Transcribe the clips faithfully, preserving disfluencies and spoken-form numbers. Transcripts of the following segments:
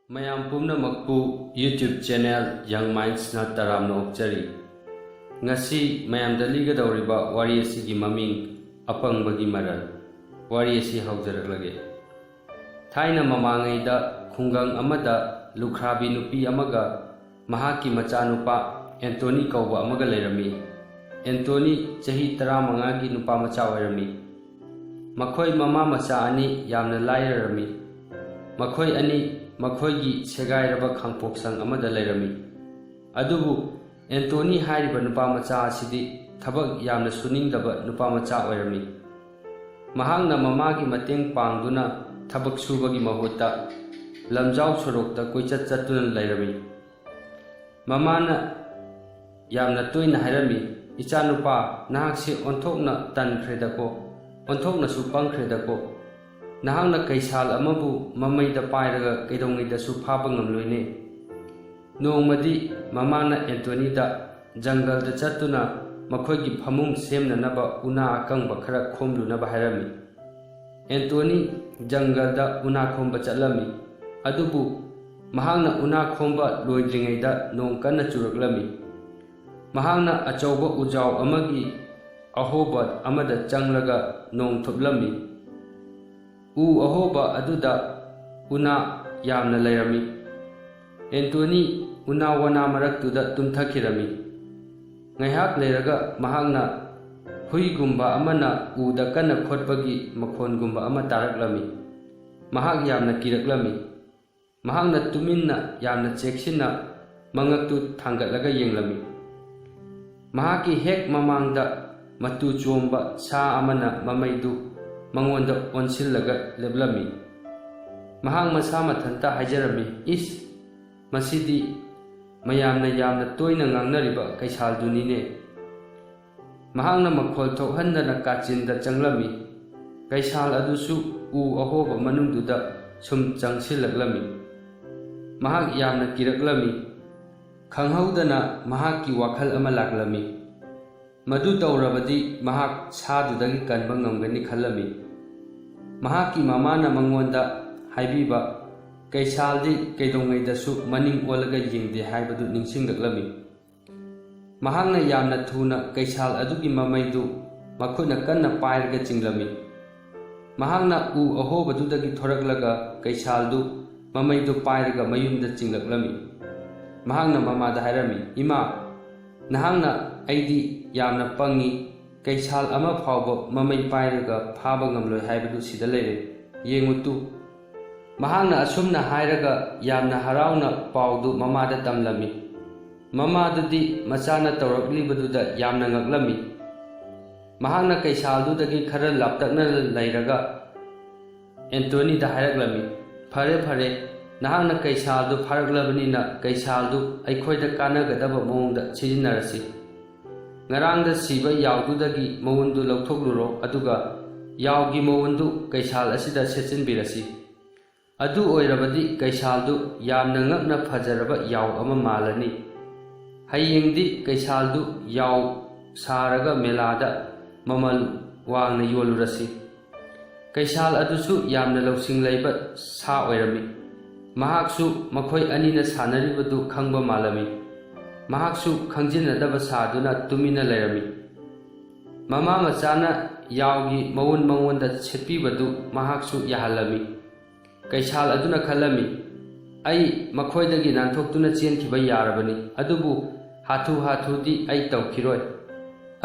ꯃꯌꯥꯝ ꯄꯨꯝꯅꯃꯛꯄꯨ YouTube channel Young Mindsꯅ ꯇꯔꯥꯝꯅ ꯑꯣꯛꯆꯔꯤ꯫ ꯉꯁꯤ ꯃꯌꯥꯝꯗ ꯂꯤꯒꯗꯧꯔꯤꯕ ꯋꯥꯔꯤ ꯑꯁꯤꯒꯤ ꯃꯃꯤꯡ ꯑꯄꯪꯕꯒꯤ ꯃꯔꯜ꯫ ꯋꯥꯔꯤ ꯑꯁꯤ ꯍꯧꯖꯔꯛꯂꯒꯦ꯫ ꯊꯥꯏꯅ ꯃꯃꯥꯡꯉꯩꯗ ꯈꯨꯡꯒꯪ ꯑꯃꯗ ꯂꯨꯈ꯭ꯔꯥꯕꯤ ꯅꯨꯄꯤ ꯑꯃꯒ ꯃꯍꯥꯛꯀꯤ ꯃꯆꯥꯅꯨꯄꯥ ꯑꯦꯟꯇꯣꯅꯤ ꯀꯧꯕ ꯑꯃꯒ ꯂꯩꯔꯝꯃꯤ꯫ ꯑꯦꯟꯇꯣꯅꯤ ꯆꯍꯤ ꯇꯔꯥꯃꯉꯥꯒꯤ ꯅꯨꯄꯥ ꯃꯆꯥ ꯑꯣꯏꯔꯝꯃꯤ꯫ ꯃꯈꯣꯏ ꯃꯃꯥ ꯃꯆꯥ ꯑꯅꯤ ꯌꯥꯝꯅ ꯂꯥꯏꯔꯔꯝꯃꯤ꯫ ꯃꯈꯣꯏ ꯑꯅꯤ ꯃꯈꯣꯏꯒꯤ ꯁꯦꯒꯥꯏꯔꯕ ꯈꯥꯡꯄꯣꯛꯁꯪ ꯑꯃꯗ ꯂꯩꯔꯝꯃꯤ꯫ ꯑꯗꯨꯕꯨ ꯑꯦꯟꯇꯣꯅꯤ ꯍꯥꯏꯔꯤꯕ ꯅꯨꯄꯥ ꯃꯆꯥ ꯑꯁꯤꯗꯤ ꯊꯕꯛ ꯌꯥꯝꯅ ꯁꯨꯅꯤꯡꯗꯕ ꯅꯨꯄꯥ ꯃꯆꯥ ꯑꯣꯏꯔꯝꯃꯤ꯫ ꯃꯍꯥꯛꯅ ꯃꯃꯥꯒꯤ ꯃꯇꯦꯡ ꯄꯥꯡꯗꯨꯅ ꯊꯕꯛ ꯁꯨꯕꯒꯤ ꯃꯍꯨꯠꯇ ꯂꯝꯖꯥꯎ ꯁꯣꯔꯣꯛꯇ ꯀꯣꯏꯆꯠ ꯆꯠꯇꯨꯅ ꯂꯩꯔꯝꯃꯤ꯫ ꯃꯃꯥꯅ ꯌꯥꯝꯅ ꯇꯣꯏꯅ ꯍꯥꯏꯔꯝꯃꯤ, "ꯏꯆꯥꯅꯨꯄꯥ, ꯅꯍꯥꯛꯁꯤ ꯑꯣꯟꯊꯣꯛꯅ ꯇꯟꯈ꯭ꯔꯦꯗꯀꯣ, ꯑꯣꯟꯊꯣꯛꯅꯁꯨ ꯄꯪꯈ꯭ꯔꯦꯗꯀꯣ꯫ ꯅꯍꯥꯛꯅ ꯀꯩꯁꯥꯜ ꯑꯃꯕꯨ ꯃꯃꯩꯗ ꯄꯥꯏꯔꯒ ꯀꯩꯗꯧꯉꯩꯗꯁꯨ ꯐꯥꯕ ꯉꯝꯂꯣꯏꯅꯦ꯫" ꯅꯣꯡꯃꯗꯤ ꯃꯃꯥꯅ ꯑꯦꯟꯇꯣꯅꯤꯗ ꯖꯪꯒꯜꯗ ꯆꯠꯇꯨꯅ ꯃꯈꯣꯏꯒꯤ ꯐꯃꯨꯡ ꯁꯦꯝꯅꯅꯕ ꯎꯅꯥ ꯑꯀꯪꯕ ꯈꯔ ꯈꯣꯝꯂꯨꯅꯕ ꯍꯥꯏꯔꯝꯃꯤ꯫ ꯑꯦꯟꯇꯣꯅꯤ ꯖꯪꯒꯜꯗ ꯎꯅꯥ ꯈꯣꯝꯕ ꯆꯠꯂꯝꯃꯤ꯫ ꯑꯗꯨꯕꯨ ꯃꯍꯥꯛꯅ ꯎꯅꯥ ꯈꯣꯝꯕ ꯂꯣꯏꯗ꯭ꯔꯤꯉꯩꯗ ꯅꯣꯡ ꯀꯟꯅ ꯆꯨꯔꯛꯂꯝꯃꯤ꯫ ꯃꯍꯥꯛꯅ ꯑꯆꯧꯕ ꯎꯖꯥꯎ ꯑꯃꯒꯤ ꯑꯍꯣꯕ ꯑꯃꯗ ꯆꯪꯂꯒ ꯅꯣꯡ ꯊꯨꯞꯂꯝꯃꯤ꯫ ꯎ ꯑꯍꯣꯕ ꯑꯗꯨꯗ ꯎꯅꯥ ꯌꯥꯝꯅ ꯂꯩꯔꯝꯃꯤ꯫ ꯑꯦꯟꯇꯣꯅꯤ ꯎꯅꯥ ꯋꯥꯅꯥ ꯃꯔꯛꯇꯨꯗ ꯇꯨꯝꯊꯈꯤꯔꯝꯃꯤ꯫ ꯉꯥꯏꯍꯥꯛ ꯂꯩꯔꯒ ꯃꯍꯥꯛꯅ ꯍꯨꯏꯒꯨꯝꯕ ꯑꯃꯅ ꯎꯗ ꯀꯟꯅ ꯈꯣꯠꯄꯒꯤ ꯃꯈꯣꯟꯒꯨꯝꯕ ꯑꯃ ꯇꯥꯔꯛꯂꯝꯃꯤ꯫ ꯃꯍꯥꯛ ꯌꯥꯝꯅ ꯀꯤꯔꯛꯂꯝꯃꯤ꯫ ꯃꯍꯥꯛꯅ ꯇꯨꯃꯤꯟꯅ ꯌꯥꯝꯅ ꯆꯦꯛꯁꯤꯟꯅ ꯃꯉꯛꯇꯨ ꯊꯥꯡꯒꯠꯂꯒ ꯌꯦꯡꯂꯝꯃꯤ꯫ ꯃꯍꯥꯛꯀꯤ ꯍꯦꯛ ꯃꯃꯥꯡꯗ ꯃꯇꯨ ꯆꯣꯝꯕ ꯁꯥ ꯑꯃꯅ ꯃꯃꯩꯗꯨ ꯃꯉꯣꯟꯗ ꯑꯣꯟꯁꯤꯜꯂꯒ ꯂꯦꯞꯂꯝꯃꯤ꯫ ꯃꯍꯥꯛ ꯃꯁꯥ ꯃꯊꯟꯇ ꯍꯥꯏꯖꯔꯝꯃꯤ, "ꯏꯁ, ꯃꯁꯤꯗꯤ ꯃꯌꯥꯝꯅ ꯌꯥꯝꯅ ꯇꯣꯏꯅ ꯉꯥꯡꯅꯔꯤꯕ ꯀꯩꯁꯥꯜꯗꯨꯅꯤꯅꯦ꯫" ꯃꯍꯥꯛꯅ ꯃꯈꯣꯜ ꯊꯣꯛꯍꯟꯗꯅ ꯀꯥꯆꯤꯟꯗ ꯆꯪꯂꯝꯃꯤ꯫ ꯀꯩꯁꯥꯜ ꯑꯗꯨꯁꯨ ꯎ ꯑꯍꯣꯕ ꯃꯅꯨꯡꯗꯨꯗ ꯁꯨꯝ ꯆꯪꯁꯤꯜꯂꯛꯂꯝꯃꯤ꯫ ꯃꯍꯥꯛ ꯌꯥꯝꯅ ꯀꯤꯔꯛꯂꯝꯃꯤ꯫ ꯈꯪꯍꯧꯗꯅ ꯃꯍꯥꯛꯀꯤ ꯋꯥꯈꯜ ꯑꯃ ꯂꯥꯛꯂꯝꯃꯤ꯫ ꯃꯗꯨ ꯇꯧꯔꯕꯗꯤ ꯃꯍꯥꯛ ꯁꯥꯗꯨꯗꯒꯤ ꯀꯟꯕ ꯉꯝꯒꯅꯤ ꯈꯜꯂꯝꯃꯤ꯫ ꯃꯍꯥꯛꯀꯤ ꯃꯃꯥꯅ ꯃꯉꯣꯟꯗ ꯍꯥꯏꯕꯤꯕ, ꯀꯩꯁꯥꯜꯗꯤ ꯀꯩꯗꯧꯉꯩꯗꯁꯨ ꯃꯅꯤꯡ ꯑꯣꯜꯂꯒ ꯌꯦꯡꯗꯦ ꯍꯥꯏꯕꯗꯨ ꯅꯤꯡꯁꯤꯡꯂꯛꯂꯝꯃꯤ꯫ ꯃꯍꯥꯛꯅ ꯌꯥꯝꯅ ꯊꯨꯅ ꯀꯩꯁꯥꯜ ꯑꯗꯨꯒꯤ ꯃꯃꯩꯗꯨ ꯃꯈꯨꯠꯅ ꯀꯟꯅ ꯄꯥꯏꯔꯒ ꯆꯤꯡꯂꯝꯃꯤ꯫ ꯃꯍꯥꯛꯅ ꯎ ꯑꯍꯣꯕꯗꯨꯗꯒꯤ ꯊꯣꯔꯛꯂꯒ ꯀꯩꯁꯥꯜꯗꯨ ꯃꯃꯩꯗꯨ ꯄꯥꯏꯔꯒ ꯃꯌꯨꯝꯗ ꯆꯤꯡꯂꯛꯂꯝꯃꯤ꯫ ꯃꯍꯥꯛꯅ ꯃꯃꯥꯗ ꯍꯥꯏꯔꯝꯃꯤ, "ꯏꯃꯥ, ꯅꯍꯥꯛꯅ ꯑꯩꯗꯤ ꯌꯥꯝꯅ ꯄꯪꯉꯤ, ꯀꯩꯁꯥꯜ ꯑꯃ ꯐꯥꯎꯕ ꯃꯃꯩ ꯄꯥꯏꯔꯒ ꯐꯥꯕ ꯉꯝꯂꯣꯏ ꯍꯥꯏꯕꯗꯨ ꯁꯤꯗ ꯂꯩꯔꯦ꯫ ꯌꯦꯡꯉꯨ ꯇꯨ꯫" ꯃꯍꯥꯛꯅ ꯑꯁꯨꯝꯅ ꯍꯥꯏꯔꯒ ꯌꯥꯝꯅ ꯍꯔꯥꯎꯅ ꯄꯥꯎꯗꯨ ꯃꯃꯥꯗ ꯇꯝꯂꯝꯃꯤ꯫ ꯃꯃꯥꯗꯨꯗꯤ ꯃꯆꯥꯅ ꯇꯧꯔꯛꯂꯤꯕꯗꯨꯗ ꯌꯥꯝꯅ ꯉꯛꯂꯝꯃꯤ꯫ ꯃꯍꯥꯛꯅ ꯀꯩꯁꯥꯜꯗꯨꯗꯒꯤ ꯈꯔ ꯂꯥꯞꯇꯛꯅ ꯂꯩꯔꯒ ꯑꯦꯟꯇꯣꯅꯤꯗ ꯍꯥꯏꯔꯛꯂꯝꯃꯤ, "ꯐꯔꯦ, ꯐꯔꯦ, ꯅꯍꯥꯛꯅ ꯀꯩꯁꯥꯜꯗꯨ ꯐꯥꯔꯛꯂꯕꯅꯤꯅ ꯀꯩꯁꯥꯜꯗꯨ ꯑꯩꯈꯣꯏꯗ ꯀꯥꯟꯅꯒꯗꯕ ꯃꯑꯣꯡꯗ ꯁꯤꯖꯤꯟꯅꯔꯁꯤ꯫ ꯉꯔꯥꯡꯗ ꯁꯤꯕ ꯌꯥꯎꯗꯨꯗꯒꯤ ꯃꯎꯟꯗꯨ ꯂꯧꯊꯣꯛꯂꯨꯔꯣ, ꯑꯗꯨꯒ ꯌꯥꯎꯒꯤ ꯃꯎꯟꯗꯨ ꯀꯩꯁꯥꯜ ꯑꯁꯤꯗ ꯁꯦꯠꯆꯤꯟꯕꯤꯔꯁꯤ꯫ ꯑꯗꯨ ꯑꯣꯏꯔꯕꯗꯤ ꯀꯩꯁꯥꯜꯗꯨ ꯌꯥꯝꯅ ꯉꯛꯅ ꯐꯖꯔꯕ ꯌꯥꯎ ꯑꯃ ꯃꯥꯜꯂꯅꯤ꯫ ꯍꯌꯦꯡꯗꯤ ꯀꯩꯁꯥꯜꯗꯨ ꯌꯥꯎ ꯁꯥꯔꯒ ꯃꯦꯂꯥꯗ ꯃꯃꯜ ꯋꯥꯡꯅ ꯌꯣꯜꯂꯨꯔꯁꯤ꯫" ꯀꯩꯁꯥꯜ ꯑꯗꯨꯁꯨ ꯌꯥꯝꯅ ꯂꯧꯁꯤꯡ ꯂꯩꯕ ꯁꯥ ꯑꯣꯏꯔꯝꯃꯤ꯫ ꯃꯍꯥꯛꯁꯨ ꯃꯈꯣꯏ ꯑꯅꯤꯅ ꯁꯥꯟꯅꯔꯤꯕꯗꯨ ꯈꯪꯕ ꯃꯥꯜꯂꯝꯃꯤ꯫ ꯃꯍꯥꯛꯁꯨ ꯈꯪꯖꯤꯟꯅꯗꯕ ꯁꯥꯗꯨꯅ ꯇꯨꯃꯤꯟꯅ ꯂꯩꯔꯝꯃꯤ꯫ ꯃꯃꯥ ꯃꯆꯥꯅ ꯌꯥꯎꯒꯤ ꯃꯎꯟ ꯃꯉꯣꯟꯗ ꯁꯦꯠꯄꯤꯕꯗꯨ ꯃꯍꯥꯛꯁꯨ ꯌꯥꯍꯜꯂꯝꯃꯤ꯫ ꯀꯩꯁꯥꯜ ꯑꯗꯨꯅ ꯈꯜꯂꯝꯃꯤ, "ꯑꯩ ꯃꯈꯣꯏꯗꯒꯤ ꯅꯥꯟꯊꯣꯛꯇꯨꯅ ꯆꯦꯟꯈꯤꯕ ꯌꯥꯔꯕꯅꯤ, ꯑꯗꯨꯕꯨ ꯍꯥꯊꯨ ꯍꯥꯊꯨꯗꯤ ꯑꯩ ꯇꯧꯈꯤꯔꯣꯏ꯫"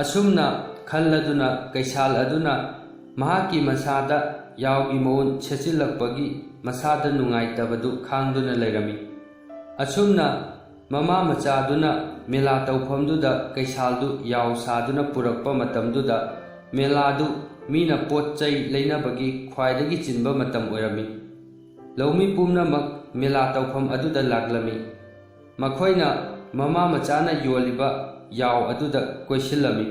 ꯑꯁꯨꯝꯅ ꯈꯜꯂꯗꯨꯅ ꯀꯩꯁꯥꯜ ꯑꯗꯨꯅ ꯃꯍꯥꯛꯀꯤ ꯃꯁꯥꯗ ꯌꯥꯎꯒꯤ ꯃꯎꯟ ꯁꯦꯠꯆꯤꯜꯂꯛꯄꯒꯤ ꯃꯁꯥꯗ ꯅꯨꯡꯉꯥꯏꯇꯕꯗꯨ ꯈꯥꯡꯗꯨꯅ ꯂꯩꯔꯝꯃꯤ꯫ ꯑꯁꯨꯝꯅ ꯃꯃꯥ ꯃꯆꯥꯗꯨꯅ ꯃꯦꯂꯥ ꯇꯧꯐꯝꯗꯨꯗ ꯀꯩꯁꯥꯜꯗꯨ ꯌꯥꯎ ꯁꯥꯗꯨꯅ ꯄꯨꯔꯛꯄ ꯃꯇꯝꯗꯨꯗ, ꯃꯦꯂꯥꯗꯨ ꯃꯤꯅ ꯄꯣꯠ ꯆꯩ ꯂꯩꯅꯕꯒꯤ ꯈ꯭ꯋꯥꯏꯗꯒꯤ ꯆꯤꯟꯕ ꯃꯇꯝ ꯑꯣꯏꯔꯝꯃꯤ꯫ ꯂꯧꯃꯤ ꯄꯨꯝꯅꯃꯛ ꯃꯦꯂꯥ ꯇꯧꯐꯝ ꯑꯗꯨꯗ ꯂꯥꯛꯂꯝꯃꯤ꯫ ꯃꯈꯣꯏꯅ ꯃꯃꯥ ꯃꯆꯥꯅ ꯌꯣꯜꯂꯤꯕ ꯌꯥꯎ ꯑꯗꯨꯗ ꯀꯣꯏꯁꯤꯜꯂꯝꯃꯤ꯫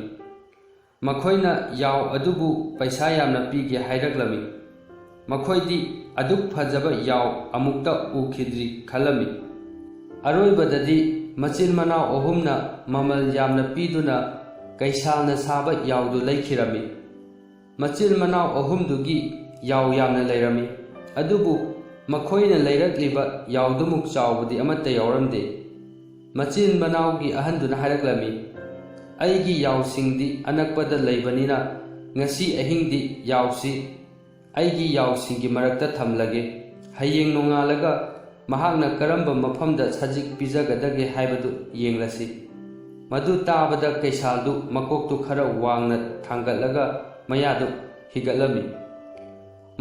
ꯃꯈꯣꯏꯅ ꯌꯥꯎ ꯑꯗꯨꯕꯨ ꯄꯩꯁꯥ ꯌꯥꯝꯅ ꯄꯤꯒꯦ ꯍꯥꯏꯔꯛꯂꯝꯃꯤ꯫ ꯃꯈꯣꯏꯗꯤ ꯑꯗꯨꯛ ꯐꯖꯕ ꯌꯥꯎ ꯑꯃꯨꯛꯇ ꯎꯈꯤꯗ꯭ꯔꯤ ꯈꯜꯂꯝꯃꯤ꯫ ꯑꯔꯣꯏꯕꯗꯗꯤ ꯃꯆꯤꯟ ꯃꯅꯥꯎ ꯑꯍꯨꯝꯅ ꯃꯃꯜ ꯌꯥꯝꯅ ꯄꯤꯗꯨꯅ ꯀꯩꯁꯥꯜꯅ ꯁꯥꯕ ꯌꯥꯎꯗꯨ ꯂꯩꯈꯤꯔꯝꯃꯤ꯫ ꯃꯆꯤꯟ ꯃꯅꯥꯎ ꯑꯍꯨꯝꯗꯨꯒꯤ ꯌꯥꯎ ꯌꯥꯝꯅ ꯂꯩꯔꯝꯃꯤ, ꯑꯗꯨꯕꯨ ꯃꯈꯣꯏꯅ ꯂꯩꯔꯛꯂꯤꯕ ꯌꯥꯎꯗꯨꯃꯨꯛ ꯆꯥꯎꯕꯗꯤ ꯑꯃꯠꯇ ꯌꯥꯎꯔꯝꯗꯦ꯫ ꯃꯆꯤꯟ ꯃꯅꯥꯎꯒꯤ ꯑꯍꯟꯗꯨꯅ ꯍꯥꯏꯔꯛꯂꯝꯃꯤ, "ꯑꯩꯒꯤ ꯌꯥꯎꯁꯤꯡꯗꯤ ꯑꯅꯛꯄꯗ ꯂꯩꯕꯅꯤꯅ ꯉꯁꯤ ꯑꯍꯤꯡꯗꯤ ꯌꯥꯎꯁꯤ ꯑꯩꯒꯤ ꯌꯥꯎꯁꯤꯡꯒꯤ ꯃꯔꯛꯇ ꯊꯝꯂꯒꯦ꯫ ꯍꯌꯦꯡ ꯅꯣꯡꯉꯥꯜꯂꯒ ꯃꯍꯥꯛꯅ ꯀꯔꯝꯕ ꯃꯐꯝꯗ ꯁꯖꯤꯛ ꯄꯤꯖꯒꯗꯒꯦ ꯍꯥꯏꯕꯗꯨ ꯌꯦꯡꯂꯁꯤ꯫" ꯃꯗꯨ ꯇꯥꯕꯗ ꯀꯩꯁꯥꯜꯗꯨ ꯃꯀꯣꯛꯇꯨ ꯈꯔ ꯋꯥꯡꯅ ꯊꯥꯡꯒꯠꯂꯒ ꯃꯌꯥꯗꯨ ꯍꯤꯒꯠꯂꯝꯃꯤ꯫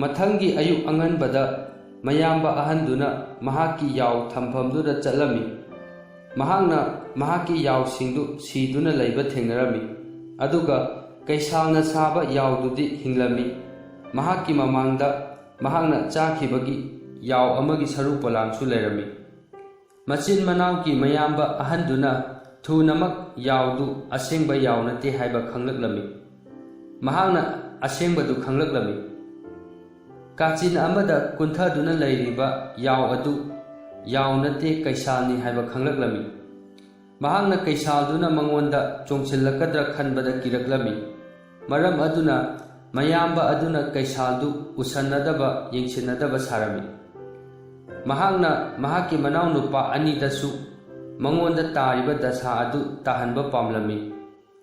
ꯃꯊꯪꯒꯤ ꯑꯌꯨꯛ ꯑꯉꯟꯕꯗ ꯃꯌꯥꯝꯕ ꯑꯍꯟꯗꯨꯅ ꯃꯍꯥꯛꯀꯤ ꯌꯥꯎ ꯊꯝꯐꯝꯗꯨꯗ ꯆꯠꯂꯝꯃꯤ꯫ ꯃꯍꯥꯛꯅ ꯃꯍꯥꯛꯀꯤ ꯌꯥꯎꯁꯤꯡꯗꯨ ꯁꯤꯗꯨꯅ ꯂꯩꯕ ꯊꯦꯡꯅꯔꯝꯃꯤ꯫ ꯑꯗꯨꯒ ꯀꯩꯁꯥꯜꯅ ꯁꯥꯕ ꯌꯥꯎꯗꯨꯗꯤ ꯍꯤꯡꯂꯝꯃꯤ꯫ ꯃꯍꯥꯛꯀꯤ ꯃꯃꯥꯡꯗ ꯃꯍꯥꯛꯅ ꯆꯥꯈꯤꯕꯒꯤ ꯌꯥꯎ ꯑꯃꯒꯤ ꯁꯔꯨ ꯄꯣꯂꯥꯡꯁꯨ ꯂꯩꯔꯝꯃꯤ꯫ ꯃꯆꯤꯟ ꯃꯅꯥꯎꯒꯤ ꯃꯌꯥꯝꯕ ꯑꯍꯟꯗꯨꯅ ꯊꯨꯅꯃꯛ ꯌꯥꯎꯗꯨ ꯑꯁꯦꯡꯕ ꯌꯥꯎ ꯅꯠꯇꯦ ꯍꯥꯏꯕ ꯈꯪꯂꯛꯂꯝꯃꯤ꯫ ꯃꯍꯥꯛꯅ ꯑꯁꯦꯡꯕꯗꯨ ꯈꯪꯂꯛꯂꯝꯃꯤ꯫ ꯀꯥꯆꯤꯟ ꯑꯃꯗ ꯀꯨꯟꯊꯗꯨꯅ ꯂꯩꯔꯤꯕ ꯌꯥꯎ ꯑꯗꯨ ꯌꯥꯎ ꯅꯠꯇꯦ, ꯀꯩꯁꯥꯜꯅꯤ ꯍꯥꯏꯕ ꯈꯪꯂꯛꯂꯝꯃꯤ꯫ ꯃꯍꯥꯛꯅ ꯀꯩꯁꯥꯜꯗꯨꯅ ꯃꯉꯣꯟꯗ ꯆꯣꯡꯁꯤꯜꯂꯛꯀꯗ꯭ꯔꯥ ꯈꯟꯕꯗ ꯀꯤꯔꯛꯂꯝꯃꯤ꯫ ꯃꯔꯝ ꯑꯗꯨꯅ ꯃꯌꯥꯝꯕ ꯑꯗꯨꯅ ꯀꯩꯁꯥꯜꯗꯨ ꯎꯁꯟꯅꯗꯕ, ꯌꯦꯡꯁꯤꯟꯅꯗꯕ ꯁꯥꯔꯝꯃꯤ꯫ ꯃꯍꯥꯛꯅ ꯃꯍꯥꯛꯀꯤ ꯃꯅꯥꯎꯅꯨꯄꯥ ꯑꯅꯤꯗꯁꯨ ꯃꯉꯣꯟꯗ ꯇꯥꯔꯤꯕ ꯗꯁꯥ ꯑꯗꯨ ꯇꯥꯍꯟꯕ ꯄꯥꯝꯂꯝꯃꯤ꯫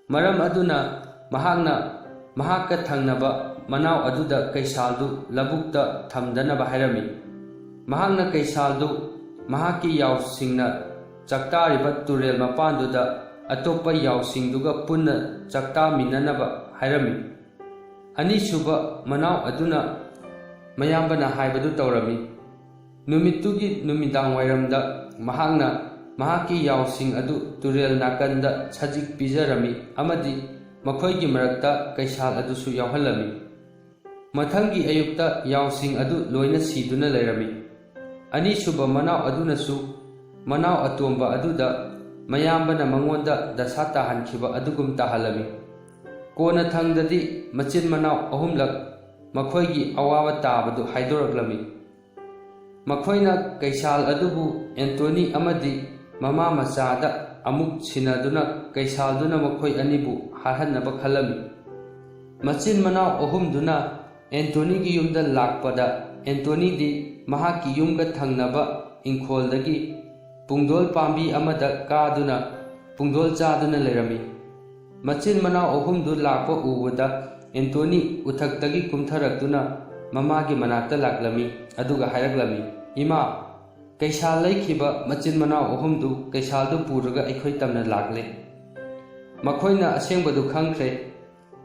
ꯃꯔꯝ ꯑꯗꯨꯅ ꯃꯍꯥꯛꯅ ꯃꯍꯥꯛꯀ ꯊꯪꯅꯕ ꯃꯅꯥꯎ ꯑꯗꯨꯗ ꯀꯩꯁꯥꯜꯗꯨ ꯂꯧꯕꯨꯛꯇ ꯊꯝꯗꯅꯕ ꯍꯥꯏꯔꯝꯃꯤ꯫ ꯃꯍꯥꯛꯅ ꯀꯩꯁꯥꯜꯗꯨ ꯃꯍꯥꯛꯀꯤ ꯌꯥꯎꯁꯤꯡꯅ ꯆꯥꯛꯇꯥꯔꯤꯕ ꯇꯨꯔꯦꯜ ꯃꯄꯥꯟꯗꯨꯗ ꯑꯇꯣꯞꯄ ꯌꯥꯎꯁꯤꯡꯗꯨꯒ ꯄꯨꯟꯅ ꯆꯥꯛꯇꯥꯃꯤꯟꯅꯅꯕ ꯍꯥꯏꯔꯝꯃꯤ꯫ ꯑꯅꯤꯁꯨꯕ ꯃꯅꯥꯎ ꯑꯗꯨꯅ ꯃꯌꯥꯝꯕꯅ ꯍꯥꯏꯕꯗꯨ ꯇꯧꯔꯝꯃꯤ꯫ ꯅꯨꯃꯤꯠꯇꯨꯒꯤ ꯅꯨꯃꯤꯗꯥꯡ ꯋꯥꯏꯔꯝꯗ ꯃꯍꯥꯛꯅ ꯃꯍꯥꯛꯀꯤ ꯌꯥꯎꯁꯤꯡ ꯑꯗꯨ ꯇꯨꯔꯦꯜ ꯅꯥꯀꯟꯗ ꯁꯖꯤꯛ ꯄꯤꯖꯔꯝꯃꯤ ꯑꯃꯗꯤ ꯃꯈꯣꯏꯒꯤ ꯃꯔꯛꯇ ꯀꯩꯁꯥꯜ ꯑꯗꯨꯁꯨ ꯌꯥꯎꯍꯜꯂꯝꯃꯤ꯫ ꯃꯊꯪꯒꯤ ꯑꯌꯨꯛꯇ ꯌꯥꯎꯁꯤꯡ ꯑꯗꯨ ꯂꯣꯏꯅ ꯁꯤꯗꯨꯅ ꯂꯩꯔꯝꯃꯤ꯫ ꯑꯅꯤꯁꯨꯕ ꯃꯅꯥꯎ ꯑꯗꯨꯅꯁꯨ ꯃꯅꯥꯎ ꯑꯇꯣꯝꯕ ꯑꯗꯨꯗ ꯃꯌꯥꯝꯕꯅ ꯃꯉꯣꯟꯗ ꯗꯁꯥ ꯇꯥꯍꯟꯈꯤꯕ ꯑꯗꯨꯒꯨꯝ ꯇꯥꯍꯜꯂꯝꯃꯤ꯫ ꯀꯣꯟꯅ ꯊꯪꯗꯗꯤ ꯃꯆꯤꯟ ꯃꯅꯥꯎ ꯑꯍꯨꯝꯂꯛ ꯃꯈꯣꯏꯒꯤ ꯑꯋꯥꯕ ꯇꯥꯕꯗꯨ ꯍꯥꯏꯗꯣꯔꯛꯂꯝꯃꯤ꯫ ꯃꯈꯣꯏꯅ ꯀꯩꯁꯥꯜ ꯑꯗꯨꯕꯨ ꯑꯦꯟꯇꯣꯅꯤ ꯑꯃꯗꯤ ꯃꯃꯥ ꯃꯆꯥꯗ ꯑꯃꯨꯛ ꯁꯤꯟꯅꯗꯨꯅ ꯀꯩꯁꯥꯜꯗꯨꯅ ꯃꯈꯣꯏ ꯑꯅꯤꯕꯨ ꯍꯥꯠꯍꯟꯅꯕ ꯈꯜꯂꯝꯃꯤ꯫ ꯃꯆꯤꯟ ꯃꯅꯥꯎ ꯑꯍꯨꯝꯗꯨꯅ ꯑꯦꯟꯇꯣꯅꯤꯒꯤ ꯌꯨꯝꯗ ꯂꯥꯛꯄꯗ ꯑꯦꯟꯇꯣꯅꯤꯗꯤ ꯃꯍꯥꯛꯀꯤ ꯌꯨꯝꯒ ꯊꯪꯅꯕ ꯏꯪꯈꯣꯜꯗꯒꯤ ꯄꯨꯡꯗꯣꯜ ꯄꯥꯝꯕꯤ ꯑꯃꯗ ꯀꯥꯗꯨꯅ ꯄꯨꯡꯗꯣꯜ ꯆꯥꯗꯨꯅ ꯂꯩꯔꯝꯃꯤ꯫ ꯃꯆꯤꯟ ꯃꯅꯥꯎ ꯑꯍꯨꯝꯗꯨ ꯂꯥꯛꯄ ꯎꯕꯗ ꯑꯦꯟꯇꯣꯅꯤ ꯎꯊꯛꯇꯒꯤ ꯀꯨꯝꯊꯔꯛꯇꯨꯅ ꯃꯃꯥꯒꯤ ꯃꯅꯥꯛꯇ ꯂꯥꯛꯂꯝꯃꯤ, ꯑꯗꯨꯒ ꯍꯥꯏꯔꯛꯂꯝꯃꯤ, "ꯏꯃꯥ, ꯀꯩꯁꯥꯜ ꯂꯩꯈꯤꯕ ꯃꯆꯤꯟ ꯃꯅꯥꯎ ꯑꯍꯨꯝꯗꯨ ꯀꯩꯁꯥꯜꯗꯨ ꯄꯨꯔꯒ ꯑꯩꯈꯣꯏ ꯇꯝꯅ ꯂꯥꯛꯂꯦ꯫ ꯃꯈꯣꯏꯅ ꯑꯁꯦꯡꯕꯗꯨ ꯈꯪꯈ꯭ꯔꯦ꯫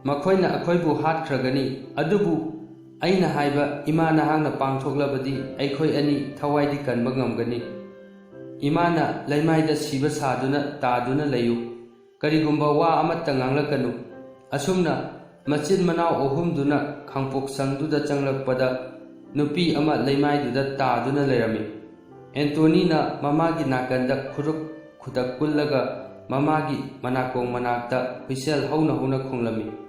ꯃꯈꯣꯏꯅ ꯑꯩꯈꯣꯏꯕꯨ ꯍꯥꯠꯈ꯭ꯔꯒꯅꯤ, ꯑꯗꯨꯕꯨ ꯑꯩꯅ ꯍꯥꯏꯕ ꯏꯃꯥ ꯅꯍꯥꯛꯅ ꯄꯥꯡꯊꯣꯛꯂꯕꯗꯤ ꯑꯩꯈꯣꯏ ꯑꯅꯤ ꯊꯋꯥꯏꯗꯤ ꯀꯟꯕ ꯉꯝꯒꯅꯤ꯫ ꯏꯃꯥꯅ ꯂꯩꯃꯥꯏꯗ ꯁꯤꯕ ꯁꯥꯗꯨꯅ ꯇꯥꯗꯨꯅ ꯂꯩꯌꯨ꯫ ꯀꯔꯤꯒꯨꯝꯕ ꯋꯥ ꯑꯃꯠꯇ ꯉꯥꯡꯂꯛꯀꯅꯨ꯫" ꯑꯁꯨꯝꯅ ꯃꯆꯤꯟ ꯃꯅꯥꯎ ꯑꯍꯨꯝꯗꯨꯅ ꯈꯥꯡꯄꯣꯛꯁꯪꯗꯨꯗ ꯆꯪꯂꯛꯄꯗ ꯅꯨꯄꯤ ꯑꯃ ꯂꯩꯃꯥꯏꯗꯨꯗ ꯇꯥꯗꯨꯅ ꯂꯩꯔꯝꯃꯤ꯫ ꯑꯦꯟꯇꯣꯅꯤꯅ ꯃꯃꯥꯒꯤ ꯅꯥꯀꯟꯗ ꯈꯨꯔꯨꯛ ꯈꯨꯗꯛ ꯀꯨꯜꯂꯒ ꯃꯃꯥꯒꯤ ꯃꯅꯥꯀꯣꯡ ꯃꯅꯥꯛꯇ ꯍꯨꯏꯁꯦꯜ ꯍꯧꯅ ꯍꯧꯅ ꯈꯣꯡꯂꯝꯃꯤ꯫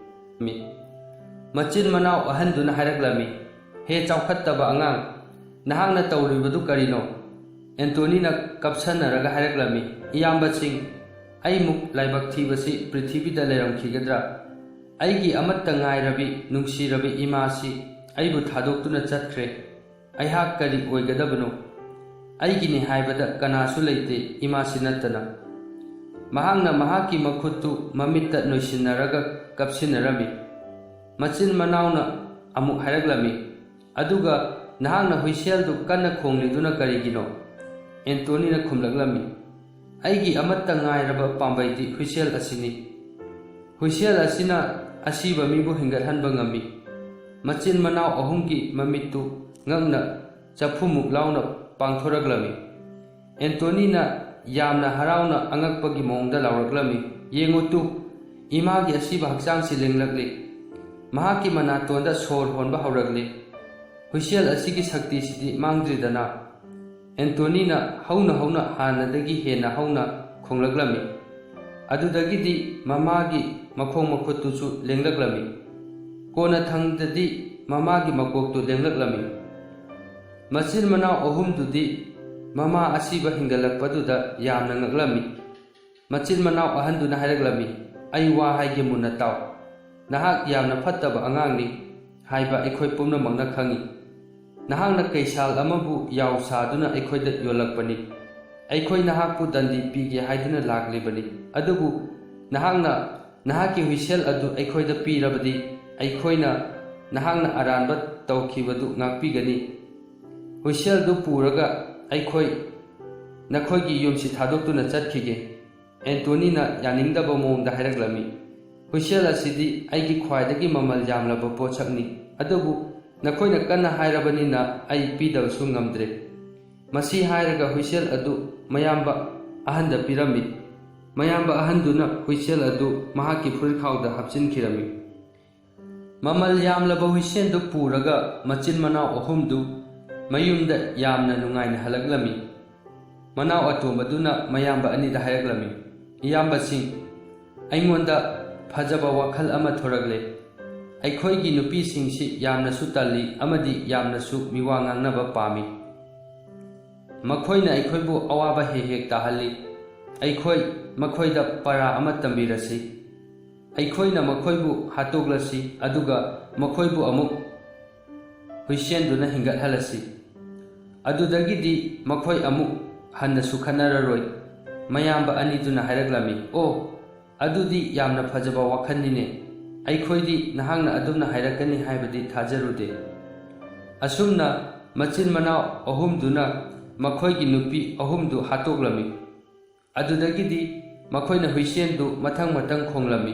ꯃꯆꯤꯟ ꯃꯅꯥꯎ ꯑꯍꯟꯗꯨꯅ ꯍꯥꯏꯔꯛꯂꯝꯃꯤ, "ꯍꯦ ꯆꯥꯎꯈꯠꯇꯕ ꯑꯉꯥꯡ, ꯅꯍꯥꯛꯅ ꯇꯧꯔꯤꯕꯗꯨ ꯀꯔꯤꯅꯣ?" ꯑꯦꯟꯇꯣꯅꯤꯅ ꯀꯞꯁꯟꯅꯔꯒ ꯍꯥꯏꯔꯛꯂꯝꯃꯤ, "ꯏꯌꯥꯝꯕꯁꯤꯡ, ꯑꯩꯃꯨꯛ ꯂꯥꯏꯕꯛ ꯊꯤꯕꯁꯤ ꯄ꯭ꯔꯤꯊꯤꯕꯤꯗ ꯂꯩꯔꯝꯈꯤꯒꯗ꯭ꯔꯥ? ꯑꯩꯒꯤ ꯑꯃꯠꯇ ꯉꯥꯏꯔꯕꯤ ꯅꯨꯡꯁꯤꯔꯕꯤ ꯏꯃꯥꯁꯤ ꯑꯩꯕꯨ ꯊꯥꯗꯣꯛꯇꯨꯅ ꯆꯠꯈ꯭ꯔꯦ꯫ ꯑꯩꯍꯥꯛ ꯀꯔꯤ ꯑꯣꯏꯒꯗꯕꯅꯣ? ꯑꯩꯒꯤꯅꯤ ꯍꯥꯏꯕꯗ ꯀꯅꯥꯁꯨ ꯂꯩꯇꯦ, ꯏꯃꯥꯁꯤ ꯅꯠꯇꯅ꯫" ꯃꯍꯥꯛꯅ ꯃꯍꯥꯛꯀꯤ ꯃꯈꯨꯠꯇꯨ ꯃꯃꯤꯠꯇ ꯅꯣꯏꯁꯤꯟꯅꯔꯒ ꯀꯞꯁꯤꯟꯅꯔꯝꯃꯤ꯫ ꯃꯆꯤꯟ ꯃꯅꯥꯎꯅ ꯑꯃꯨꯛ ꯍꯥꯏꯔꯛꯂꯝꯃꯤ, "ꯑꯗꯨꯒ ꯅꯍꯥꯛꯅ ꯍꯨꯏꯁꯦꯜꯗꯨ ꯀꯟꯅ ꯈꯣꯡꯂꯤꯗꯨꯅ ꯀꯔꯤꯒꯤꯅꯣ?" ꯑꯦꯟꯇꯣꯅꯤꯅ ꯈꯨꯝꯂꯛꯂꯝꯃꯤ, "ꯑꯩꯒꯤ ꯑꯃꯠꯇ ꯉꯥꯏꯔꯕ ꯄꯥꯝꯕꯩꯗꯤ ꯍꯨꯏꯁꯦꯜ ꯑꯁꯤꯅꯤ꯫ ꯍꯨꯏꯁꯦꯜ ꯑꯁꯤꯅ ꯑꯁꯤꯕ ꯃꯤꯕꯨ ꯍꯤꯡꯒꯠꯍꯟꯕ ꯉꯝꯃꯤ꯫" ꯃꯆꯤꯟ ꯃꯅꯥꯎ ꯑꯍꯨꯝꯒꯤ ꯃꯃꯤꯠꯇꯨ ꯉꯛꯅ ꯆꯐꯨꯃꯨꯛ ꯂꯥꯎꯅ ꯄꯥꯡꯊꯣꯔꯛꯂꯝꯃꯤ꯫ ꯑꯦꯟꯇꯣꯅꯤꯅ ꯌꯥꯝꯅ ꯍꯔꯥꯎꯅ ꯑꯉꯛꯄꯒꯤ ꯃꯑꯣꯡꯗ ꯂꯥꯎꯔꯛꯂꯝꯃꯤ, "ꯌꯦꯡꯉꯨ ꯇꯨ, ꯏꯃꯥꯒꯤ ꯑꯁꯤꯕ ꯍꯛꯆꯥꯡꯁꯤ ꯂꯦꯡꯂꯛꯂꯤ꯫ ꯃꯍꯥꯛꯀꯤ ꯃꯅꯥꯇꯣꯟꯗ ꯁꯣꯔ ꯍꯣꯟꯕ ꯍꯧꯔꯛꯂꯤ꯫ ꯍꯨꯏꯁꯦꯜ ꯑꯁꯤꯒꯤ ꯁꯛꯇꯤꯁꯤꯗꯤ ꯃꯥꯡꯗ꯭ꯔꯤꯗꯅ꯫" ꯑꯦꯟꯇꯣꯅꯤꯅ ꯍꯧꯅ ꯍꯧꯅ ꯍꯥꯟꯅꯗꯒꯤ ꯍꯦꯟꯅ ꯍꯧꯅ ꯈꯣꯡꯂꯛꯂꯝꯃꯤ꯫ ꯑꯗꯨꯗꯒꯤꯗꯤ ꯃꯃꯥꯒꯤ ꯃꯈꯣꯡ ꯃꯈꯨꯠꯇꯨꯁꯨ ꯂꯦꯡꯂꯛꯂꯝꯃꯤ꯫ ꯀꯣꯟꯅꯊꯪꯗꯗꯤ ꯃꯃꯥꯒꯤ ꯃꯀꯣꯛꯇꯨ ꯂꯦꯡꯂꯛꯂꯝꯃꯤ꯫ ꯃꯆꯤꯟ ꯃꯅꯥꯎ ꯑꯍꯨꯝꯗꯨꯗꯤ ꯃꯃꯥ ꯑꯁꯤꯕ ꯍꯤꯡꯒꯠꯂꯛꯄꯗꯨꯗ ꯌꯥꯝꯅ ꯉꯛꯂꯝꯃꯤ꯫ ꯃꯆꯤꯟ ꯃꯅꯥꯎ ꯑꯍꯟꯗꯨꯅ ꯍꯥꯏꯔꯛꯂꯝꯃꯤ, "ꯑꯩ ꯋꯥ ꯍꯥꯏꯒꯦ, ꯃꯨꯟꯅ ꯇꯥꯎ꯫ ꯅꯍꯥꯛ ꯌꯥꯝꯅ ꯐꯠꯇꯕ ꯑꯉꯥꯡꯅꯤ ꯍꯥꯏꯕ ꯑꯩꯈꯣꯏ ꯄꯨꯝꯅꯃꯛꯅ ꯈꯪꯏ꯫ "ꯅꯍꯥꯛꯅ ꯀꯩꯁꯥꯜ ꯑꯃꯕꯨ ꯌꯥꯎ ꯁꯥꯗꯨꯅ ꯑꯩꯈꯣꯏꯗ ꯌꯣꯜꯂꯛꯄꯅꯤ꯫ ꯑꯩꯈꯣꯏ ꯅꯍꯥꯛꯄꯨ ꯗꯟꯗꯤ ꯄꯤꯒꯦ ꯍꯥꯏꯗꯨꯅ ꯂꯥꯛꯂꯤꯕꯅꯤ꯫ ꯑꯗꯨꯕꯨ ꯅꯍꯥꯛꯅ ꯅꯍꯥꯛꯀꯤ ꯍꯨꯏꯁꯦꯜ ꯑꯗꯨ ꯑꯩꯈꯣꯏꯗ ꯄꯤꯔꯕꯗꯤ, ꯑꯩꯈꯣꯏꯅ ꯅꯍꯥꯛꯅ ꯑꯔꯥꯟꯕ ꯇꯧꯈꯤꯕꯗꯨ ꯉꯥꯛꯄꯤꯒꯅꯤ꯫ ꯍꯨꯏꯁꯦꯜꯗꯨ ꯄꯨꯔꯒ ꯑꯩꯈꯣꯏ ꯅꯈꯣꯏꯒꯤ ꯌꯨꯝꯁꯤ ꯊꯥꯗꯣꯛꯇꯨꯅ ꯆꯠꯈꯤꯒꯦ꯫" ꯑꯦꯟꯇꯣꯅꯤꯅ ꯌꯥꯅꯤꯡꯗꯕ ꯃꯑꯣꯡꯗ ꯍꯥꯏꯔꯛꯂꯝꯃꯤ, "ꯍꯨꯏꯁꯦꯜ ꯑꯁꯤꯗꯤ ꯑꯩꯒꯤ ꯈ꯭ꯋꯥꯏꯗꯒꯤ ꯃꯃꯜ ꯌꯥꯝꯂꯕ ꯄꯣꯠꯁꯛꯅꯤ, ꯑꯗꯨꯕꯨ ꯅꯈꯣꯏꯅ ꯀꯟꯅ ꯍꯥꯏꯔꯕꯅꯤꯅ ꯑꯩ ꯄꯤꯗꯕꯁꯨ ꯉꯝꯗ꯭ꯔꯦ꯫" ꯃꯁꯤ ꯍꯥꯏꯔꯒ ꯍꯨꯏꯁꯦꯜ ꯑꯗꯨ ꯃꯌꯥꯝꯕ ꯑꯍꯟꯗ ꯄꯤꯔꯝꯃꯤ꯫ ꯃꯌꯥꯝꯕ ꯑꯍꯟꯗꯨꯅ ꯍꯨꯏꯁꯦꯜ ꯑꯗꯨ ꯃꯍꯥꯛꯀꯤ ꯐꯨꯔꯤꯠꯈꯥꯎꯗ ꯍꯥꯞꯆꯤꯟꯈꯤꯔꯝꯃꯤ꯫ ꯃꯃꯜ ꯌꯥꯝꯂꯕ ꯍꯨꯏꯁꯦꯜꯗꯨ ꯄꯨꯔꯒ ꯃꯆꯤꯟ ꯃꯅꯥꯎ ꯑꯍꯨꯝꯗꯨ ꯃꯌꯨꯝꯗ ꯌꯥꯝꯅ ꯅꯨꯡꯉꯥꯏꯅ ꯍꯜꯂꯛꯂꯝꯃꯤ꯫ ꯃꯅꯥꯎ ꯑꯇꯣꯝꯕꯗꯨꯅ ꯃꯌꯥꯝꯕ ꯑꯅꯤꯗ ꯍꯥꯏꯔꯛꯂꯝꯃꯤ, "ꯏꯌꯥꯝꯕꯁꯤꯡ, ꯑꯩꯉꯣꯟꯗ ꯐꯖꯕ ꯋꯥꯈꯜ ꯑꯃ ꯊꯣꯔꯛꯂꯦ꯫ ꯑꯩꯈꯣꯏꯒꯤ ꯅꯨꯄꯤꯁꯤꯡꯁꯤ ꯌꯥꯝꯅꯁꯨ ꯇꯜꯂꯤ ꯑꯃꯗꯤ ꯌꯥꯝꯅꯁꯨ ꯃꯤꯋꯥ ꯉꯥꯡꯅꯕ ꯄꯥꯝꯃꯤ꯫ ꯃꯈꯣꯏꯅ ꯑꯩꯈꯣꯏꯕꯨ ꯑꯋꯥꯕ ꯍꯦꯛ ꯍꯦꯛ ꯇꯥꯍꯜꯂꯤ꯫ ꯑꯩꯈꯣꯏ ꯃꯈꯣꯏꯗ ꯄꯔꯥ ꯑꯃ ꯇꯝꯕꯤꯔꯁꯤ꯫ ꯑꯩꯈꯣꯏꯅ ꯃꯈꯣꯏꯕꯨ ꯍꯥꯠꯇꯣꯛꯂꯁꯤ, ꯑꯗꯨꯒ ꯃꯈꯣꯏꯕꯨ ꯑꯃꯨꯛ ꯍꯨꯏꯁꯦꯜꯗꯨꯅ ꯍꯤꯡꯒꯠꯍꯜꯂꯁꯤ꯫ ꯑꯗꯨꯗꯒꯤꯗꯤ ꯃꯈꯣꯏ ꯑꯃꯨꯛ ꯍꯟꯅꯁꯨ ꯈꯠꯅꯔꯔꯣꯏ꯫" ꯃꯌꯥꯝꯕ ꯑꯅꯤꯗꯨꯅ ꯍꯥꯏꯔꯛꯂꯝꯃꯤ, "ꯑꯣ, ꯑꯗꯨꯗꯤ ꯌꯥꯝꯅ ꯐꯖꯕ ꯋꯥꯈꯜꯅꯤꯅꯦ꯫ ꯑꯩꯈꯣꯏꯗꯤ ꯅꯍꯥꯛꯅ ꯑꯗꯨꯝꯅ ꯍꯥꯏꯔꯛꯀꯅꯤ ꯍꯥꯏꯕꯗꯤ ꯊꯥꯖꯔꯨꯗꯦ꯫" ꯑꯁꯨꯝꯅ ꯃꯆꯤꯟ ꯃꯅꯥꯎ ꯑꯍꯨꯝꯗꯨꯅ ꯃꯈꯣꯏꯒꯤ ꯅꯨꯄꯤ ꯑꯍꯨꯝꯗꯨ ꯍꯥꯠꯇꯣꯛꯂꯝꯃꯤ꯫ ꯑꯗꯨꯗꯒꯤꯗꯤ ꯃꯈꯣꯏꯅ ꯍꯨꯏꯁꯦꯜꯗꯨ ꯃꯊꯪ ꯃꯊꯪ ꯈꯣꯡꯂꯝꯃꯤ꯫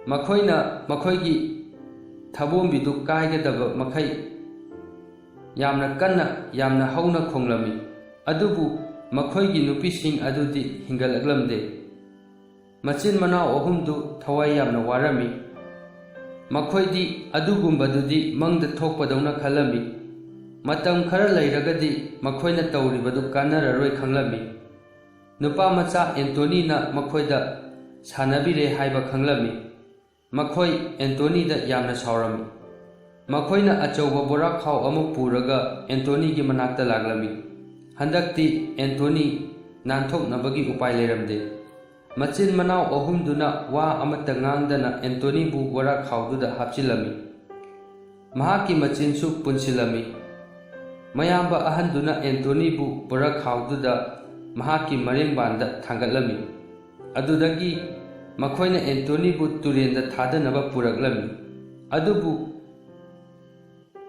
ꯃꯈꯣꯏꯅ ꯃꯈꯣꯏꯒꯤ ꯊꯕꯣꯝꯕꯤꯗꯨ ꯀꯥꯏꯒꯗꯕ ꯃꯈꯩ ꯌꯥꯝꯅ ꯀꯟꯅ, ꯌꯥꯝꯅ ꯍꯧꯅ ꯈꯣꯡꯂꯝꯃꯤ꯫ ꯑꯗꯨꯕꯨ ꯃꯈꯣꯏꯒꯤ ꯅꯨꯄꯤꯁꯤꯡ ꯑꯗꯨꯗꯤ ꯍꯤꯡꯒꯠꯂꯛꯂꯝꯗꯦ꯫ ꯃꯆꯤꯟ ꯃꯅꯥꯎ ꯑꯍꯨꯝꯗꯨ ꯊꯋꯥꯏ ꯌꯥꯝꯅ ꯋꯥꯔꯝꯃꯤ꯫ ꯃꯈꯣꯏꯗꯤ ꯑꯗꯨꯒꯨꯝꯕꯗꯨꯗꯤ ꯃꯪꯗ ꯊꯣꯛꯄꯗꯧꯅ ꯈꯜꯂꯝꯃꯤ꯫ ꯃꯇꯝ ꯈꯔ ꯂꯩꯔꯒꯗꯤ ꯃꯈꯣꯏꯅ ꯇꯧꯔꯤꯕꯗꯨ ꯀꯥꯟꯅꯔꯔꯣꯏ ꯈꯪꯂꯝꯃꯤ꯫ ꯅꯨꯄꯥ ꯃꯆꯥ ꯑꯦꯟꯇꯣꯅꯤꯅ ꯃꯈꯣꯏꯗ ꯁꯥꯟꯅꯕꯤꯔꯦ ꯍꯥꯏꯕ ꯈꯪꯂꯝꯃꯤ꯫ ꯃꯈꯣꯏ ꯑꯦꯟꯇꯣꯅꯤꯗ ꯌꯥꯝꯅ ꯁꯥꯎꯔꯝꯃꯤ꯫ ꯃꯈꯣꯏꯅ ꯑꯆꯧꯕ ꯕꯣꯔꯥꯈꯥꯎ ꯑꯃ ꯄꯨꯔꯒ ꯑꯦꯟꯇꯣꯅꯤꯒꯤ ꯃꯅꯥꯛꯇ ꯂꯥꯛꯂꯝꯃꯤ꯫ ꯍꯟꯗꯛꯇꯤ ꯑꯦꯟꯇꯣꯅꯤ ꯅꯥꯟꯊꯣꯛꯅꯕꯒꯤ ꯎꯄꯥꯏ ꯂꯩꯔꯝꯗꯦ꯫ ꯃꯆꯤꯟ ꯃꯅꯥꯎ ꯑꯍꯨꯝꯗꯨꯅ ꯋꯥ ꯑꯃꯠꯇ ꯉꯥꯡꯗꯅ ꯑꯦꯟꯇꯣꯅꯤꯕꯨ ꯕꯣꯔꯥꯈꯥꯎꯗꯨꯗ ꯍꯥꯞꯆꯤꯜꯂꯝꯃꯤ꯫ ꯃꯍꯥꯛꯀꯤ ꯃꯆꯤꯟꯁꯨ ꯄꯨꯟꯁꯤꯜꯂꯝꯃꯤ꯫ ꯃꯌꯥꯝꯕ ꯑꯍꯟꯗꯨꯅ ꯑꯦꯟꯇꯣꯅꯤꯕꯨ ꯕꯣꯔꯥꯈꯥꯎꯗꯨꯗ ꯃꯍꯥꯛꯀꯤ ꯃꯔꯦꯡꯕꯥꯟꯗ ꯊꯥꯡꯒꯠꯂꯝꯃꯤ꯫ ꯑꯗꯨꯗꯒꯤ ꯃꯈꯣꯏꯅ ꯑꯦꯟꯇꯣꯅꯤꯕꯨ ꯇꯨꯔꯦꯟꯗ ꯊꯥꯗꯅꯕ ꯄꯨꯔꯛꯂꯝꯃꯤ꯫ ꯑꯗꯨꯕꯨ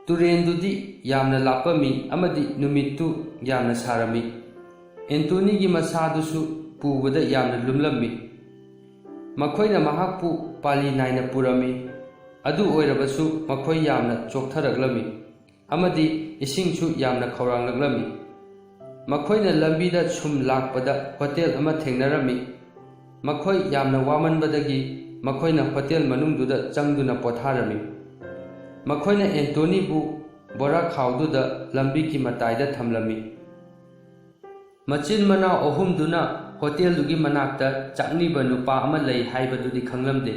ꯇꯨꯔꯦꯟꯗꯨꯗꯤ ꯌꯥꯝꯅ ꯂꯥꯞꯄꯝꯃꯤ ꯑꯃꯗꯤ ꯅꯨꯃꯤꯠꯇꯨ ꯌꯥꯝꯅ ꯁꯥꯔꯝꯃꯤ꯫ ꯑꯦꯟꯇꯣꯅꯤꯒꯤ ꯃꯁꯥꯗꯨꯁꯨ ꯄꯨꯕꯗ ꯌꯥꯝꯅ ꯂꯨꯝꯂꯝꯃꯤ꯫ ꯃꯈꯣꯏꯅ ꯃꯍꯥꯛꯄꯨ ꯄꯥꯂꯤ ꯅꯥꯏꯅ ꯄꯨꯔꯝꯃꯤ꯫ ꯑꯗꯨ ꯑꯣꯏꯔꯕꯁꯨ ꯃꯈꯣꯏ ꯌꯥꯝꯅ ꯆꯣꯛꯊꯔꯛꯂꯝꯃꯤ ꯑꯃꯗꯤ ꯏꯁꯤꯡꯁꯨ ꯌꯥꯝꯅ ꯈꯧꯔꯥꯡꯂꯛꯂꯝꯃꯤ꯫ ꯃꯈꯣꯏꯅ ꯂꯝꯕꯤꯗ ꯁꯨꯝ ꯂꯥꯛꯄꯗ ꯍꯣꯇꯦꯜ ꯑꯃ ꯊꯦꯡꯅꯔꯝꯃꯤ꯫ ꯃꯈꯣꯏ ꯌꯥꯝꯅ ꯋꯥꯃꯟꯕꯗꯒꯤ ꯃꯈꯣꯏꯅ ꯍꯣꯇꯦꯜ ꯃꯅꯨꯡꯗꯨꯗ ꯆꯪꯗꯨꯅ ꯄꯣꯊꯥꯔꯝꯃꯤ꯫ ꯃꯈꯣꯏꯅ ꯑꯦꯟꯇꯣꯅꯤꯕꯨ ꯕꯣꯔꯥꯈꯥꯎꯗꯨꯗ ꯂꯝꯕꯤꯒꯤ ꯃꯇꯥꯏꯗ ꯊꯝꯂꯝꯃꯤ꯫ ꯃꯆꯤꯟ ꯃꯅꯥꯎ ꯑꯍꯨꯝꯗꯨꯅ ꯍꯣꯇꯦꯜꯗꯨꯒꯤ ꯃꯅꯥꯛꯇ ꯆꯥꯛꯅꯤꯕ ꯅꯨꯄꯥ ꯑꯃ ꯂꯩ ꯍꯥꯏꯕꯗꯨꯗꯤ ꯈꯪꯂꯝꯗꯦ꯫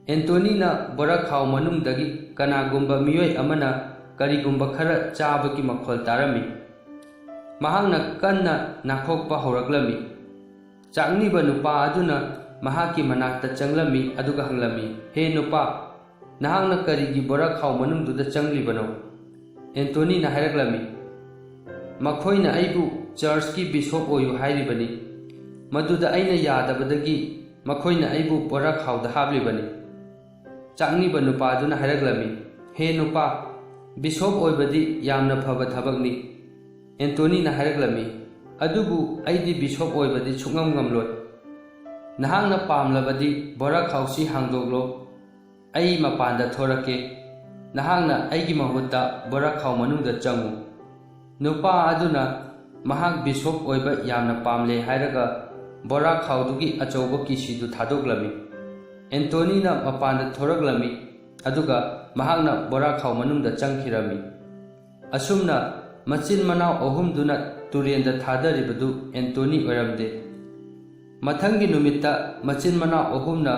ꯑꯦꯟꯇꯣꯅꯤꯅ ꯕꯣꯔꯥꯈꯥꯎ ꯃꯅꯨꯡꯗꯒꯤ ꯀꯅꯥꯒꯨꯝꯕ ꯃꯤꯑꯣꯏ ꯑꯃꯅ ꯀꯔꯤꯒꯨꯝꯕ ꯈꯔ ꯆꯥꯕꯒꯤ ꯃꯈꯣꯜ ꯇꯥꯔꯝꯃꯤ꯫ ꯃꯍꯥꯛꯅ ꯀꯟꯅ ꯅꯥꯈꯣꯛꯄ ꯍꯧꯔꯛꯂꯝꯃꯤ꯫ ꯆꯥꯛꯅꯤꯕ ꯅꯨꯄꯥ ꯑꯗꯨꯅ ꯃꯍꯥꯛꯀꯤ ꯃꯅꯥꯛꯇ ꯆꯪꯂꯝꯃꯤ ꯑꯗꯨꯒ ꯍꯪꯂꯝꯃꯤ, "ꯍꯦ ꯅꯨꯄꯥ, ꯅꯍꯥꯛꯅ ꯀꯔꯤꯒꯤ ꯕꯣꯔꯥꯈꯥꯎ ꯃꯅꯨꯡꯗꯨꯗ ꯆꯪꯂꯤꯕꯅꯣ?" ꯑꯦꯟꯇꯣꯅꯤꯅ ꯍꯥꯏꯔꯛꯂꯝꯃꯤ, "ꯃꯈꯣꯏꯅ ꯑꯩꯕꯨ ꯆꯔꯆꯀꯤ ꯕꯤꯁꯣꯞ ꯑꯣꯏꯌꯨ ꯍꯥꯏꯔꯤꯕꯅꯤ꯫ ꯃꯗꯨꯗ ꯑꯩꯅ ꯌꯥꯗꯕꯗꯒꯤ ꯃꯈꯣꯏꯅ ꯑꯩꯕꯨ ꯕꯣꯔꯥꯈꯥꯎꯗ ꯍꯥꯞꯂꯤꯕꯅꯤ꯫" ꯆꯥꯛꯅꯤꯕ ꯅꯨꯄꯥꯗꯨꯅ ꯍꯥꯏꯔꯛꯂꯝꯃꯤ, "ꯍꯦ ꯅꯨꯄꯥ, ꯕꯤꯁꯣꯞ ꯑꯣꯏꯕꯗꯤ ꯌꯥꯝꯅ ꯐꯕ ꯊꯕꯛꯅꯤ꯫" ꯑꯦꯟꯇꯣꯅꯤꯅ ꯍꯥꯏꯔꯛꯂꯝꯃꯤ, "ꯑꯗꯨꯕꯨ ꯑꯩꯗꯤ ꯕꯤꯁꯣꯞ ꯑꯣꯏꯕꯗꯤ ꯁꯨꯛꯉꯝ ꯉꯝꯂꯣꯏ꯫ ꯅꯍꯥꯛꯅ ꯄꯥꯝꯂꯕꯗꯤ ꯕꯣꯔꯥꯈꯥꯎꯁꯤ ꯍꯥꯡꯗꯣꯛꯂꯣ, ꯑꯩ ꯃꯄꯥꯟꯗ ꯊꯣꯔꯛꯀꯦ꯫ ꯅꯍꯥꯛꯅ ꯑꯩꯒꯤ ꯃꯍꯨꯠꯇ ꯕꯣꯔꯥꯈꯥꯎ ꯃꯅꯨꯡꯗ ꯆꯪꯉꯨ꯫" ꯅꯨꯄꯥ ꯑꯗꯨꯅ ꯃꯍꯥꯛ ꯕꯤꯁꯣꯞ ꯑꯣꯏꯕ ꯌꯥꯝꯅ ꯄꯥꯝꯂꯦ ꯍꯥꯏꯔꯒ ꯕꯣꯔꯥꯈꯥꯎꯗꯨꯒꯤ ꯑꯆꯧꯕ ꯀꯤꯁꯤꯗꯨ ꯊꯥꯗꯣꯛꯂꯝꯃꯤ꯫ ꯑꯦꯟꯇꯣꯅꯤꯅ ꯃꯄꯥꯟꯗ ꯊꯣꯔꯛꯂꯝꯃꯤ, ꯑꯗꯨꯒ ꯃꯍꯥꯛꯅ ꯕꯣꯔꯥꯈꯥꯎ ꯃꯅꯨꯡꯗ ꯆꯪꯈꯤꯔꯝꯃꯤ꯫ ꯑꯁꯨꯝꯅ ꯃꯆꯤꯟ ꯃꯅꯥꯎ ꯑꯍꯨꯝꯗꯨꯅ ꯇꯨꯔꯦꯟꯗ ꯊꯥꯗꯔꯤꯕꯗꯨ ꯑꯦꯟꯇꯣꯅꯤ ꯑꯣꯏꯔꯝꯗꯦ꯫ ꯃꯊꯪꯒꯤ ꯅꯨꯃꯤꯠꯇ ꯃꯆꯤꯟ ꯃꯅꯥꯎ ꯑꯍꯨꯝꯅ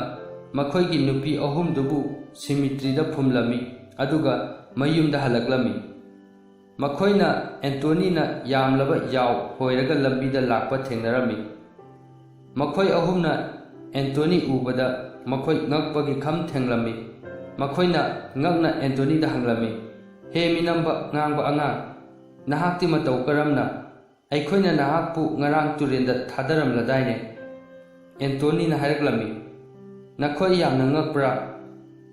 ꯃꯈꯣꯏꯒꯤ ꯅꯨꯄꯤ ꯑꯍꯨꯝꯗꯨꯕꯨ ꯁꯤꯃꯤꯇ꯭ꯔꯤꯗ ꯐꯨꯝꯂꯝꯃꯤ, ꯑꯗꯨꯒ ꯃꯌꯨꯝꯗ ꯍꯜꯂꯛꯂꯝꯃꯤ꯫ ꯃꯈꯣꯏꯅ ꯑꯦꯟꯇꯣꯅꯤꯅ ꯌꯥꯝꯂꯕ ꯌꯥꯎ ꯍꯣꯏꯔꯒ ꯂꯝꯕꯤꯗ ꯂꯥꯛꯄ ꯊꯦꯡꯅꯔꯝꯃꯤ꯫ ꯃꯈꯣꯏ ꯑꯍꯨꯝꯅ ꯑꯦꯟꯇꯣꯅꯤ ꯎꯕꯗ ꯃꯈꯣꯏ ꯉꯛꯄꯒꯤ ꯈꯝ ꯊꯦꯡꯂꯝꯃꯤ꯫ ꯃꯈꯣꯏꯅ ꯉꯛꯅ ꯑꯦꯟꯇꯣꯅꯤꯗ ꯍꯪꯂꯝꯃꯤ, "ꯍꯦ ꯃꯤꯅꯝꯕ ꯉꯥꯡꯕ ꯑꯉꯥꯡ, "ꯅꯍꯥꯛꯇꯤ ꯃꯇꯧ ꯀꯔꯝꯅ? ꯑꯩꯈꯣꯏꯅ ꯅꯍꯥꯛꯄꯨ ꯉꯔꯥꯡ ꯇꯨꯔꯦꯟꯗ ꯊꯥꯗꯔꯝꯂꯗꯥꯏꯅꯦ?" ꯑꯦꯟꯇꯣꯅꯤꯅ ꯍꯥꯏꯔꯛꯂꯝꯃꯤ꯫ "ꯅꯈꯣꯏ ꯌꯥꯝꯅ ꯉꯛꯄ꯭ꯔꯥ?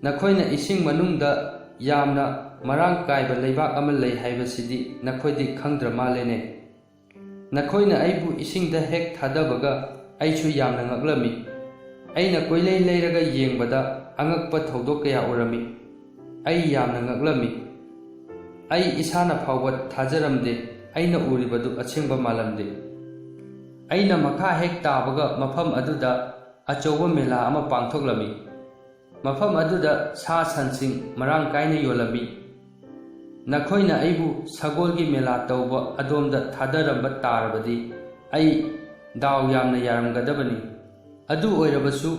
ꯅꯈꯣꯏꯅ ꯏꯁꯤꯡ ꯃꯅꯨꯡꯗ ꯌꯥꯝꯅ ꯃꯔꯥꯡ ꯀꯥꯏꯕ ꯂꯩꯕꯥꯛ ꯑꯃ ꯂꯩ ꯍꯥꯏꯕꯁꯤꯗꯤ ꯅꯈꯣꯏꯗꯤ ꯈꯪꯗ꯭ꯔ ꯃꯥꯜꯂꯦꯅꯦ꯫ ꯅꯈꯣꯏꯅ ꯑꯩꯕꯨ ꯏꯁꯤꯡꯗ ꯍꯦꯛ ꯊꯥꯗꯕꯒ ꯑꯩꯁꯨ ꯌꯥꯝꯅ ꯉꯛꯂꯝꯃꯤ꯫ ꯑꯩꯅ ꯀꯣꯏꯂꯩ ꯂꯩꯔꯒ ꯌꯦꯡꯕꯗ ꯑꯉꯛꯄ ꯊꯧꯗꯣꯛ ꯀꯌꯥ ꯎꯔꯝꯃꯤ꯫ ꯑꯩ ꯌꯥꯝꯅ ꯉꯛꯂꯝꯃꯤ꯫ ꯑꯩ ꯏꯁꯥꯅ ꯐꯥꯎꯕ ꯊꯥꯖꯔꯝꯗꯦ, ꯑꯩꯅ ꯎꯔꯤꯕꯗꯨ ꯑꯁꯦꯡꯕ ꯃꯥꯜꯂꯝꯗꯦ꯫ ꯑꯩꯅ ꯃꯈꯥ ꯍꯦꯛ ꯇꯥꯕꯒ ꯃꯐꯝ ꯑꯗꯨꯗ ꯑꯆꯧꯕ ꯃꯦꯂꯥ ꯑꯃ ꯄꯥꯡꯊꯣꯛꯂꯝꯃꯤ꯫ ꯃꯐꯝ ꯑꯗꯨꯗ ꯁꯥ ꯁꯟꯁꯤꯡ ꯃꯔꯥꯡ ꯀꯥꯏꯅ ꯌꯣꯜꯂꯝꯃꯤ꯫ ꯅꯈꯣꯏꯅ ꯑꯩꯕꯨ ꯁꯒꯣꯜꯒꯤ ꯃꯦꯂꯥ ꯇꯧꯕ ꯑꯗꯣꯝꯗ ꯊꯥꯗꯔꯝꯕ ꯇꯥꯔꯕꯗꯤ ꯑꯩ ꯗꯥꯎ ꯌꯥꯝꯅ ꯌꯥꯔꯝꯒꯗꯕꯅꯤ꯫ ꯑꯗꯨ ꯑꯣꯏꯔꯕꯁꯨ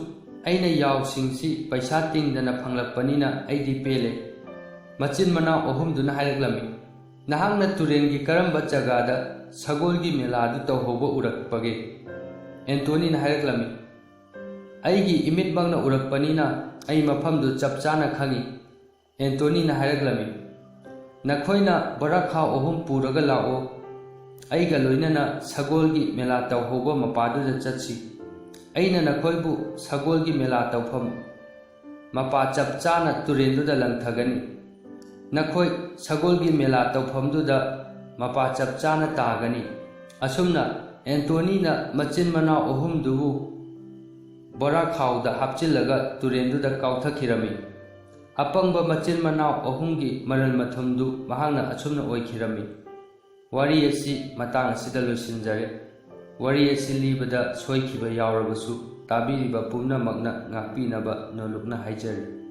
ꯑꯩꯅ ꯌꯥꯎꯁꯤꯡꯁꯤ ꯄꯩꯁꯥ ꯇꯤꯡꯗꯅ ꯐꯪꯂꯛꯄꯅꯤꯅ ꯑꯩꯗꯤ ꯄꯦꯜꯂꯦ꯫" ꯃꯆꯤꯟ ꯃꯅꯥꯎ ꯑꯍꯨꯝꯗꯨꯅ ꯍꯥꯏꯔꯛꯂꯝꯃꯤ, "ꯅꯍꯥꯛꯅ ꯇꯨꯔꯦꯟꯒꯤ ꯀꯔꯝꯕ ꯖꯒꯥꯗ ꯁꯒꯣꯜꯒꯤ ꯃꯦꯂꯥꯗꯨ ꯇꯧꯍꯧꯕ ꯎꯔꯛꯄꯒꯦ?" ꯑꯦꯟꯇꯣꯅꯤꯅ ꯍꯥꯏꯔꯛꯂꯝꯃꯤ, "ꯑꯩꯒꯤ ꯏꯃꯤꯠꯃꯛꯅ ꯎꯔꯛꯄꯅꯤꯅ ꯑꯩ ꯃꯐꯝꯗꯨ ꯆꯞ ꯆꯥꯅ ꯈꯪꯏ꯫" ꯑꯦꯟꯇꯣꯅꯤꯅ ꯍꯥꯏꯔꯛꯂꯝꯃꯤ, "ꯅꯈꯣꯏꯅ ꯕꯣꯔꯥꯈꯥꯎ ꯑꯍꯨꯝ ꯄꯨꯔꯒ ꯂꯥꯛꯑꯣ꯫ ꯑꯩꯒ ꯂꯣꯏꯅꯅ ꯁꯒꯣꯜꯒꯤ ꯃꯦꯂꯥ ꯇꯧꯍꯧꯕ ꯃꯄꯥꯗꯨꯗ ꯆꯠꯁꯤ꯫ ꯑꯩꯅ ꯅꯈꯣꯏꯕꯨ ꯁꯒꯣꯜꯒꯤ ꯃꯦꯂꯥ ꯇꯧꯐꯝ ꯃꯄꯥ ꯆꯞ ꯆꯥꯅ ꯇꯨꯔꯦꯟꯗꯨꯗ ꯂꯪꯊꯒꯅꯤ꯫ ꯅꯈꯣꯏ ꯁꯒꯣꯜꯒꯤ ꯃꯦꯂꯥ ꯇꯧꯐꯝꯗꯨꯗ ꯃꯄꯥ ꯆꯞ ꯆꯥꯅ ꯇꯥꯒꯅꯤ꯫" ꯑꯁꯨꯝꯅ ꯑꯦꯟꯇꯣꯅꯤꯅ ꯃꯆꯤꯟ ꯃꯅꯥꯎ ꯑꯍꯨꯝꯗꯨꯕꯨ ꯕꯣꯔꯥꯈꯥꯎꯗ ꯍꯥꯞꯆꯤꯜꯂꯒ ꯇꯨꯔꯦꯟꯗꯨꯗ ꯀꯥꯎꯊꯈꯤꯔꯝꯃꯤ꯫ ꯑꯄꯪꯕ ꯃꯆꯤꯟ ꯃꯅꯥꯎ ꯑꯍꯨꯝꯒꯤ ꯃꯔꯜ ꯃꯊꯨꯝꯗꯨ ꯃꯍꯥꯛꯅ ꯑꯁꯨꯝꯅ ꯑꯣꯏꯈꯤꯔꯝꯃꯤ꯫ ꯋꯥꯔꯤ ꯑꯁꯤ ꯃꯇꯥꯡ ꯑꯁꯤꯗ ꯂꯣꯏꯁꯤꯟꯖꯔꯦ꯫ ꯋꯥꯔꯤ ꯑꯁꯤ ꯂꯤꯕꯗ ꯁꯣꯏꯈꯤꯕ ꯌꯥꯎꯔꯕꯁꯨ ꯇꯥꯕꯤꯔꯤꯕ ꯄꯨꯝꯅꯃꯛꯅ ꯉꯥꯛꯄꯤꯅꯕ ꯅꯣꯂꯨꯛꯅ ꯍꯥꯏꯖꯔꯤ꯫